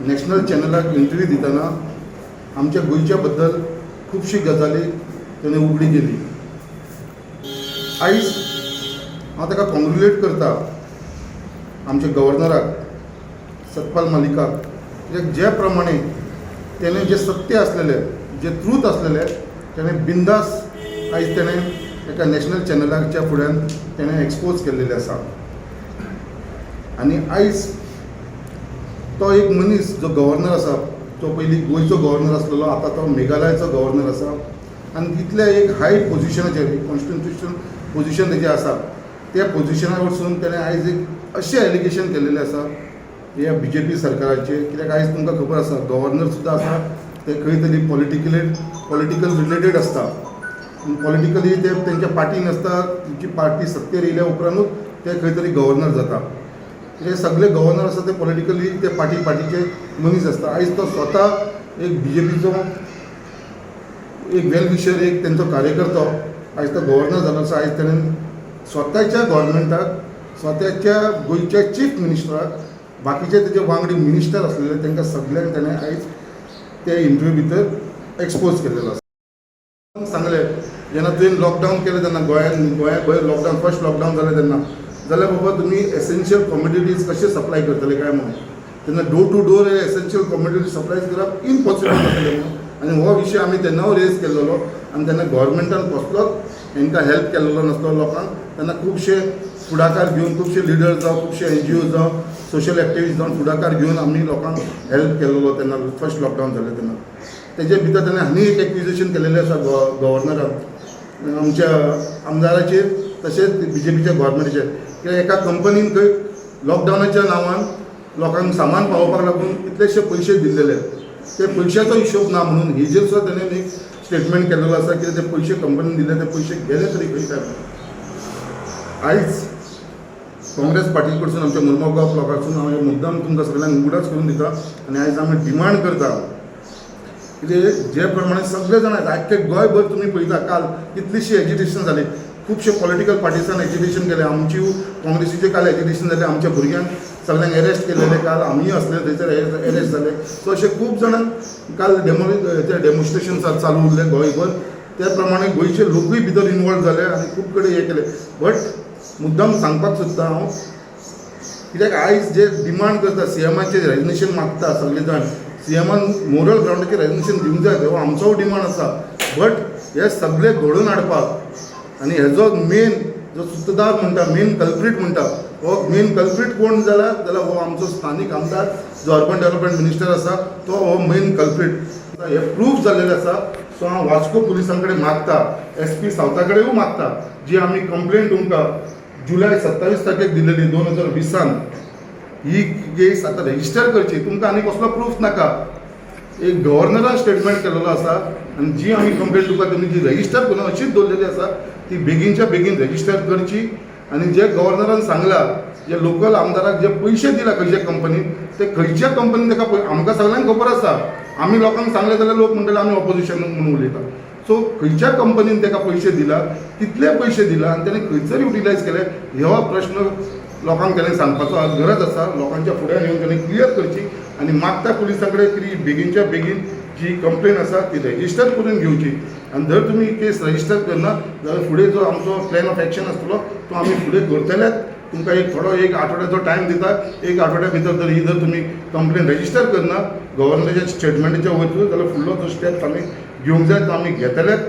National चॅनलाक interview दितना आमच्या गोंयच्या बद्दल खुबशी गजाली तेणें उगडी केली. आयज हांव ताका कॉंग्रुलेट करता, आमच्या गव्हर्नराक सतपाल मलिकाक, कित्याक जे प्रमाणे तेणें जें सत्य आसलेलें, जें ट्रूथ आसलेलें, तेणें बिंदास आयज तेणें एका नॅशनल चॅनलाच्या फुड्यान तेणें एक्सपोज केल्लेलें आसा. आनी आयज तो एक मनीस जो गव्हर्नर आसा, तो पयलीं गोंयचो गव्हर्नर आसलेलो, आतां तो मेघालयाचो गव्हर्नर आसा आनी तितल्या एक हाय पोजिशनाचेर, एक कॉन्स्टिट्युशन पोजिशन तेजें आसा, त्या पोजिशनार वचून तेणें आयज एक अशें एलिगेशन केलेलें आसा ह्या बीजेपी सरकाराचेर. कित्याक आयज तुमकां खबर आसा, गव्हर्नर सुद्दां आसा ते खंय तरी पॉलिटिकल रिलेटेड आसता. पॉलिटिकली ते तेंच्या पार्टीन आसता. तेंची पार्टी सत्तेर येयल्या उपरांतूच ते खंय तरी गव्हर्नर जाता. हे सगळे गव्हर्नर आसा ते पॉलिटिकली ते पार्टीचे मनीस आसता. आयज तो स्वता एक बीजेपीचो एक वेल विशर, एक तेंचो कार्यकर्तो, आयज तो गव्हर्नर जालो आसा. आयज तेणें स्वताच्या गव्हर्मेंटाक, स्वताच्या गोंयच्या चीफ मिनिस्टराक, बाकीचे तेजे वांगडी मिनिस्टर आसलेले तांकां सगल्यांक तेणें आयज ते इंटरव्यू भितर एक्सपोज केल्लेलो आसा. सांगलें, जेन्ना तुवें लॉकडावन केलें तेन्ना गोंयान, गोंया गोंय लॉकडावन, फर्स्ट लॉकडावन जालें तेन्ना, जाल्यार बाबा तुमी एसेन्शियल कॉमोडिटीज कशे सप्लाय करतले काय म्हणून. तेन्ना door to door essential commodities supply करप इम्पॉसिबल जातलें म्हणून. आनी हो विशय आमी तेन्ना रेज केल्लो आनी तेन्ना गव्हर्मेंटान कसलोच हेंकां हेल्प केल्लो नासलो लोकांक. तेन्ना खुबशे फुडाकार घेवन, खुबशे लिडर्स जावं, खुबशे एनजीओ जावं, सोशल एक्टिविस्ट जावन फुडाकार घेवन आमी लोकांक हेल्प केल्लो तेन्ना, फर्स्ट लॉकडावन जालें तेन्ना. तेजे भितर तेणें आनी एक एक्विजेशन केलेलें आसा गव्हर्नरान आमच्या आमदाराचेर तशेंच बीजेपीच्या गव्हर्मेंटाचेर, की एका कंपनीन खंय लॉकडावनाच्या नांवान लोकांक सामान पावोवपाक लागून कितलेशे पयशे दिल्लेले, ते पयशाचो हिशोब ना म्हणून हेजेर सुद्दां तेणें एक स्टेटमेंट केलेलो आसा की ते पयशे कंपनीन दिले, ते पयशे गेले तरी खंय काय म्हणून. आयज काँग्रेस पार्टी कडसून, आमच्या मुर्मगांव ब्लॉकासून हांव हे मुद्दाम तुमकां सगळ्यांक उगडास करून दिता आनी आयज आमी डिमांड करता, कितें जे प्रमाणे सगळे जाण आख्खे गोंयभर तुमी पळयता, काल कितलीशी एजिटेशन जाली. खुबशे पॉलिटिकल पार्टीसान एजिटेशन केलें. आमची काँग्रेसीचें काल एजिटेशन जालें. आमच्या भुरग्यांक सगळ्यांक एरेस्ट केलेले काल. आमीय आसले थंयसर, एरेस्ट जाले. सो अशे खूब जाणांक काल ते डेमॉन्स्ट्रेशन चालू उरलें गोंयभर. त्या प्रमाणे गोंयचे लोकूय भितर इनवॉल्व जाले आनी खूब कडेन हें केलें. बट मुद्दाम सांगपाक सोदता हांव, कित्याक आयज जे डिमांड करता, सीएमाचें रेजिग्नेशन मागता सगळे जाण, सीएमान मोरल ग्रावंडाचेर रेजिग्नेशन दिवंक जाय, हो आमचो डिमांड आसा. बट हे सगळे घडोवन हाडपाक आनी हेजो मेन जो सुत्रधार म्हणटा, मेन कल्प्रीट म्हणटा, हो मेन कल्प्रीट कोण जाला जाल्यार हो आमचो स्थानीक आमदार जो अर्बन डेव्हलपमेंट मिनिस्टर आसा, तो हो मेन कल्प्रीट हे प्रूफ जाल्लेलें आसा. सो हांव वास्को पुलिसां कडेन मागता, एसपी सावथा कडेनूय मागता, जी आमी कंप्लेन तुमकां जुलय 27 तारखेक दिलेली 2020न, ही केस आतां रेजिस्टर करची. तुमकां आनी कसलो प्रूफ नाका. एक गव्हर्नरान स्टेटमेंट केलेलो आसा आनी जी आमी कंप्लेन तुका तुमी जी रेजिस्टर करून अशीच दवरलेली आसा, ती बेगीनच्या बेगीन रेजिस्टर करची. आनी जे गव्हर्नरान सांगला, जे लोकल आमदाराक जे पयशे दिला खंयच्या कंपनीन, ते खंयच्या कंपनीन ताका आमकां सगळ्यांक खबर आसा. आमी लोकांक सांगलें जाल्यार लोक म्हणटले आमी ऑपोजिशन म्हणून उलयता. सो खंयच्या कंपनीन ताका पयशे दिला, कितले पयशे दिला आनी तेणें खंयसर युटिलायज केले, हो प्रश्न लोकांक तेणें सांगपाचो गरज आसा. लोकांच्या फुड्यान येवन तेणें क्लियर करची. आनी मागता पुलिसां कडेन की बेगीनच्या बेगीन जी कंप्लेन आसा ती रेजिस्टर करून घेवची. आनी जर तुमी केस रजिस्टर करना जाल्यार फुडें जो आमचो प्लॅन ऑफ एक्शन आसतलो तो आमी फुडें करतलेच. तुमकां एक थोडो एक आठवड्याचो टायम दिता. एक आठवड्या भितर जर ही जर तुमी कंप्लेन रजिस्टर करना गव्हर्नराच्या स्टेटमेंटाच्या वयतूच, जाल्यार फुडलो जो स्टेप्स आमी घेवंक जाय तो आमी घेतलेच.